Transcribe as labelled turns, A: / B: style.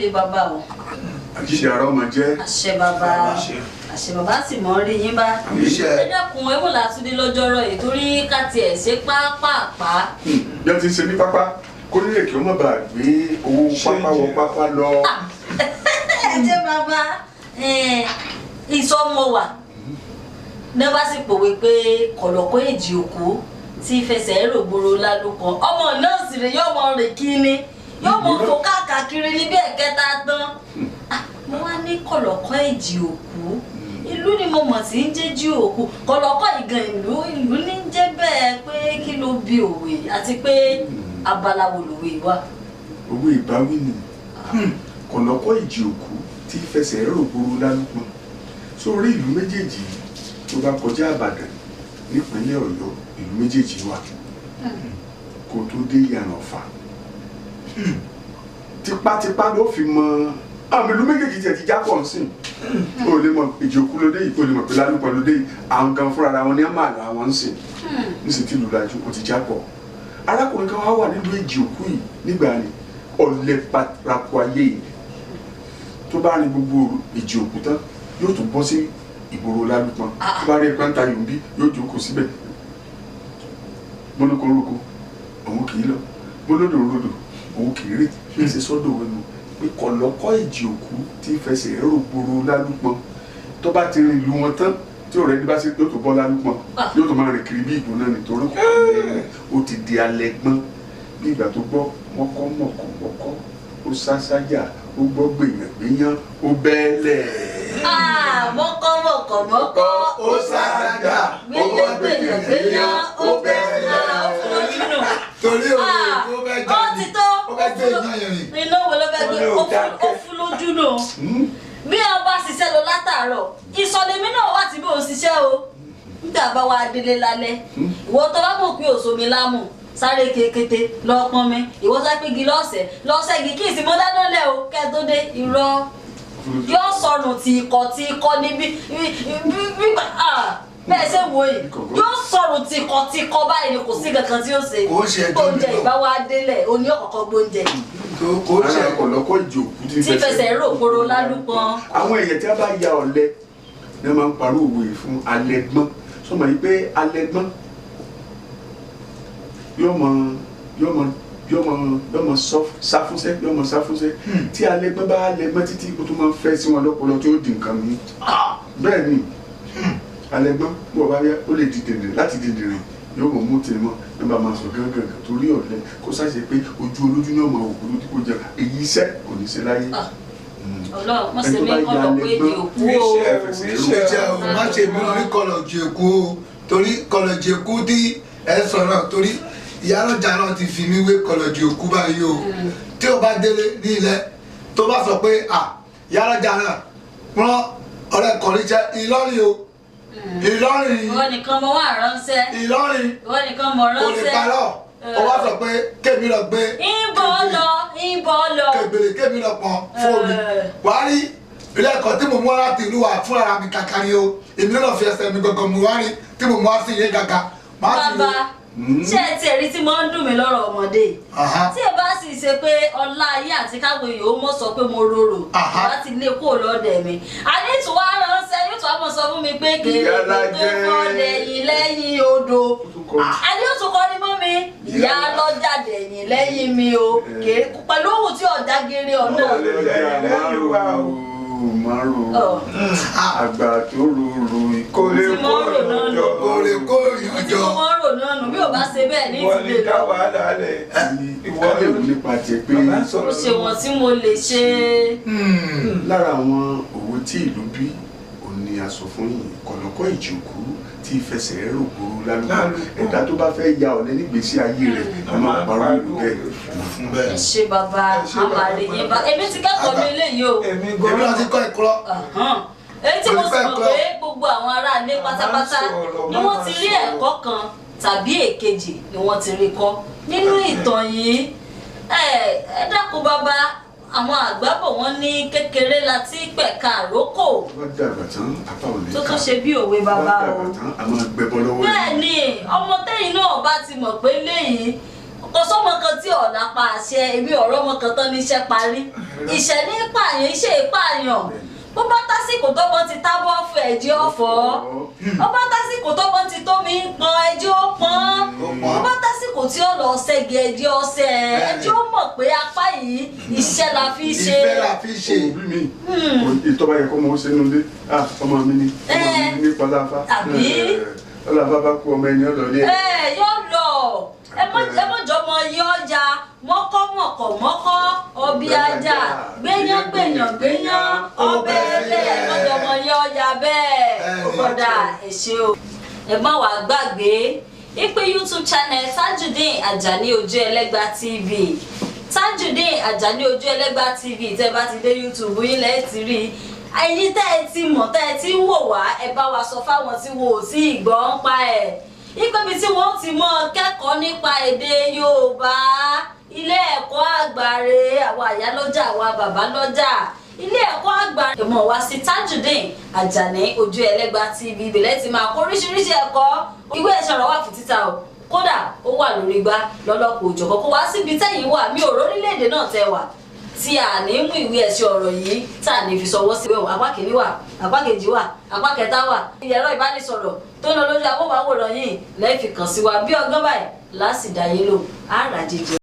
A: lé bàbá o.
B: Àjíṣe ara ọmọ jẹ́.
A: Àṣẹ bàbá, àṣẹ bàbá sì mọ́ rí yín bá. Ẹ dákun, ẹ wò látúndé lọ́jọ́rọ̀ yìí torí ká tiẹ̀ ṣe pápápá.
B: Bí wọ́n ti ń ṣe ní pápá kó nílé kí wọ́n má bàa gbé owó pápá wọ pápá lọ.
A: Ẹ jẹ́ bàbá ìsọmọ wà ní bá sì pòwe pé kọ̀lọ̀kọ̀ èjì òkú tí fẹsẹ̀ rògbòrò lálùkọ ọmọ náà sì rè yóò mọ rìn kíni yóò mọ fò káàkiri ní bí ẹ̀kẹta tán. Mo wá ní kọ̀lọ̀kọ̀ èjì òkú ìlú ni mo mọ̀ tí ń jẹ́ jí òkú kọ̀lọ̀kọ̀ ìgàn ìlú ìlú ní ń jẹ́ bẹ́ẹ̀ pé kí ló bí òwe àti pé abala wo lòwe wà.
B: Owó ìbáwí ni kọ̀lọ̀kọ̀ èjì òkú tí fẹsẹ̀ rògbòrò lálùkọ sórí ìlú méjèèjì tó bá kọjá Ìbàdàn nípínlẹ̀ Ọ̀yọ́ ìlú méjèèjì wà kó tó dé Ìyànà Ọ̀fà tipátipá ló fi mọ àmì ìlú méjèèjì tiẹ̀ ti jápọ̀ ń sìn o lè mọ èjì òkú lóde yìí o lè mọ pé lálùpọ̀ lóde yìí àwọn gan fúnra ara wọn ní àmà àlọ́ àwọn ń sìn nísìnyí tí ìlú lajú o ti jápọ̀. Arákùnrin kan wá wà nílùú èjì òkú yìí nígbà ni ọ̀lẹ paraku ayé yìí tó bá rin gbogbo èjì òkú tán yóò tún bọ́ sí ìgboro lálùpọ̀ tó bá rí ẹ̀pẹ́ ń ta yòǹbí yóò jókòó síbẹ̀. Bólókó róko òun kì í lọ, bólódò rodò òun kì í rè bí ṣe sọ́dọ̀ òun nù pé kọ̀lọ̀kọ̀ èjì òkú tí fẹsẹ̀ rògbòrò lálùpọ̀ tó bá ti rìn ìlú wọn tán tí ọ̀rẹ́ ní bá ṣe yóò tó bọ́ lálùpọ̀ yóò tó máa rìn kiri bí ìgbóná nítorí ó ti di alẹ́ gbọ́n bí ìgbà tó gbọ́ mọ́kọ́ mọ̀kọ́ mọ́kọ́ ó sá sájà ó gbọ́ gbèyàn gbèyàn ó bẹ́ẹ̀lẹ̀.
A: Mọ́kọ́ mọ̀kọ́ mọ́kọ́
C: ó sá sájà
A: ó gbọ́ gbèyàn gbèyàn ó bẹ́ẹ̀lẹ̀.
C: Torí òwe tó fẹ́ jáde ó fẹ́ gbé iná yẹn rìn.
A: Iná wo ló fẹ́ gbé ó fún lójú nù. Bí a bá ṣiṣẹ́ lọ látàárọ̀ ìsọ̀lẹ̀mí náà wà tí bí òun ṣiṣẹ́ o nígbà bá wa délé lálẹ́ ìwọ tó bá mọ̀ pé òṣòmi lámù sáré kékété lọ pọn mi ìwọ sáré pé igi lọ́sẹ̀ lọ́sẹ̀ igi kí ìsìn mọ́ dáná lẹ̀ o kẹ́ ẹ tó dé irọ́ yóò sọnù tí ikọ̀ tí ikọ̀ níbí bẹ́ẹ̀ ṣe wò yìí yóò sọnù tí ikọ̀ tí ikọ̀ báyìí ni kò sí kankan tí ó ṣe oúnjẹ ìbáwá délẹ̀ oní ọ̀kọ̀ọ̀kan gbóúnjẹ.
C: Kò ṣe
B: kọ̀lọ̀kọ̀ èjì òkú
A: tí fẹsẹ̀ rògbòrò lálùpọ̀n.
B: Àwọn èèyàn tí a bá ya ọ̀lẹ ni wọ́n máa ń parọ́ òwe fún alẹ́ gbọ́n sọmọ yìí pé alẹ́ gbọ́n yóò mọ sáfúnṣẹ́ yóò mọ sáfúnṣẹ́ tí alẹ́ gbọ́n bá alẹ́ gbọ́n títí o tún máa ń fẹ́ sí wọn lọ́pọlọ tí ó di nǹkan mi. Bẹ́ẹ̀ ni alẹ́ gbọ́n bó bá yẹ ó lè di dèndè láti dèndè rìn yóò mọ mú tèmi mọ nígbà máa sọ gángan torí ọ̀lẹ kó ṣàṣe pé ojú olójú náà máa wò kó lójú kó jẹ èyí iṣẹ́ kò ní ṣe láyé.
A: Ọlọ́run má ṣe mí kọlọ̀ pé èjì òkú o.
C: Iṣẹ́ o má ṣe mí lórí kọlọ̀ jì òkú o torí kọlọ̀ jì òkú tí ẹ sọ̀rọ̀ torí ìyálọ́jà náà ti fi mí wé kọlọ̀ jì òkú báyìí o tí o bá délé ní ilẹ̀ tó bá sọ pé à ìyálọ́jà náà rán ọ̀rẹ́ kọ̀ọ̀lì jẹ́ Ìlọrin o. Ìlọrin.
A: Ìwọ nìkan mo wá ránṣẹ́.
C: Ìlọrin.
A: Ìwọ nìkan mo ránṣẹ́.
C: Kò lè parọ́ ó wá sọ pé kémi lọ gbé.
A: Ìbọn lọ ìbọn lọ.
C: Kèbèrè kémi lọ pọn fóònù wàá rí ilé ẹ̀kọ́ tí mo mú wá láti ìlú wa fúnra mi kàkà ni o èmi náà fi ẹsẹ̀ mi gangan mú wá rí tí mo mú wá sí ilé gàgà.
A: Bàbá ṣé ẹ ti ẹ̀rí tí mo ń dùn mí lọ́rọ̀ ọmọdé tí ẹ bá sì ṣe pé ọlá ayé àti káwọn èèyàn ó mọ̀ sọ pé mo rorò láti lé kúrò lọ́dẹ̀ mi àní tí wàá ránṣẹ́ yóò tún wá mọ̀ sọ fún mi pé kèrè tó fọ́ dẹ̀yìn lẹ́yìn odò àní ó tún kọ́ ni mọ́ mi ìyá lọ́jà dẹ̀yìn lẹ́yìn mi o kèrè pẹ̀lú òun tí ọ̀já gèrè ọ̀nà.
B: Márùn àgbà tó rorò
D: kò lè kó ìyànjọ
C: kò lè kó ìyànjọ
A: tí mo rò náà nù bí ò bá ṣe bẹ́ẹ̀ ní
D: ìwọ ni
A: ìdílé
D: dá wàhálà lẹ̀
B: ìwọ lè wù nípa tiẹ̀ pé
A: kò ṣe wọn tí mo lè ṣe.
B: Lára àwọn òwe tí ìlú bí òun ni a sọ fún yìí kọ̀lọ̀kọ̀ èjì òkú tí fẹsẹ̀ rògbòrò lálùpọ̀ ẹ̀dá tó bá fẹ́ ya ọ̀lẹ nígbèésí ayé rẹ̀ a máa parọ́ ìlú bẹ́ẹ̀.
A: Ẹ ṣé bàbá àmàlè yín bá èmi ti kẹ́kọ̀ọ́ mi eléyìí o.
C: Èmi náà ti kọ́ ẹ̀kọ́.
A: Èyí tí mo sì mọ̀ pé gbogbo àwọn aráalé pátápátá ni wọ́n ti rí ẹ̀kọ́ kan tàbí èkejì ni wọ́n ti rí kọ́ nínú ìtàn yìí. Ẹ dákun bàbá àwọn àgbà bọ̀ wọ́n ní kékeré la ti pẹ̀ka àrókò tó tún ṣe bí òwe bàbá o. Bẹ́ẹ̀ ni ọmọ tẹ́yìn náà bá ti mọ̀ pé léyìí Kò sọ́mọ kan tí ọ̀la pa àṣẹ. Èmi ọ̀rọ̀ ọmọ kan tán ní iṣẹ́ parí. Ìṣẹ́ ní pààyàn, iṣẹ́ ìpààyàn. Bó bá tásìkò tọ́mọ ti tábọ́ fún ẹ̀jẹ̀ ọ̀fọ́, bó bá tásìkò tọ́mọ ti tó mi ń pọn, ẹ̀jẹ̀ ó pọn. Bó bá tásìkò tí ó lọ ṣẹ́gi, ẹ̀jẹ̀ ọ̀sẹ̀, ẹ̀jẹ̀ ó mọ̀ pé apá yìí, iṣẹ́ la fi ṣe.
C: Ìfẹ́ la fi ṣe.
B: Òbí mi ìtọ́ba yẹ kó mọ ó ṣe nulẹ̀, ah, ọmọ mi ni, ọmọ mi ní pọláfá.
A: Àbí?
B: Ọlọ́fà bá kú, ọmọ ẹni ọlọ́lé.
A: Ẹ yóò lọ, ẹ mọ jọmọ yọ ọjà mọkọmọkọ mọkọ ọbí ajá gbẹyàn gbẹyàn gbẹyàn ọbẹ ẹlẹ. Ẹ mọ jọmọ yọ ọjà bẹ́ẹ̀. Ọdà, ẹ ṣé o. Ẹ má wàá gbàgbé ipe YouTube channel Tajudeen Ajani Ojú Ẹlẹ́gbà TV, Tajudeen Ajani Ojú Ẹlẹ́gbà TV, tẹ́ bá ti dé YouTube yín lẹ́ẹ̀ ti rí i. Ẹ̀yin tẹ́ ẹ ti mọ̀, tẹ́ ẹ ti ń wò wá, ẹ bá wa sọ fáwọn tí wọn ò tí ì gbọ́ ń pa ẹ̀ ipe ibi tí wọ́n ti mọ̀ kẹ́kọ̀ọ́ nípa èdè Yorùbá. Ilé ẹ̀kọ́ àgbàre, àwọn àyálọ́jà, àwọn bàbá lọ́jà, ilé ẹ̀kọ́ àgbà ìmọ̀ wá sí Tajudeen Ajani Ojú Ẹlẹ́gbà TV. Ìbílẹ̀ ti máa kó oríṣiríṣi ẹ̀kọ́. Ìwé ìṣọ̀rọ̀ wà fún títà o, kódà ó wà lórí igbá lọ́lọ́kọ̀ òjọ̀kọ̀ kó wá síbi tẹ́yìn wà. Mí ò rórílẹ̀-èdè náà tẹ́ wà tí a ní mú ìwé ẹ̀sìn ọ̀rọ̀ yìí tá a ní fi sọwọ́ sí ìwé. Apá kìíní wà, apá kejì wà, apá kẹta wà. Ẹ̀rọ ìbánisọ̀rọ̀ tó ń lọ lójú amóhùnmáwòrán yìí lẹ́ẹ̀ fi kàn sí wa bí ọgbọ́n báyìí lásìdáyé lò á rà jíjẹ.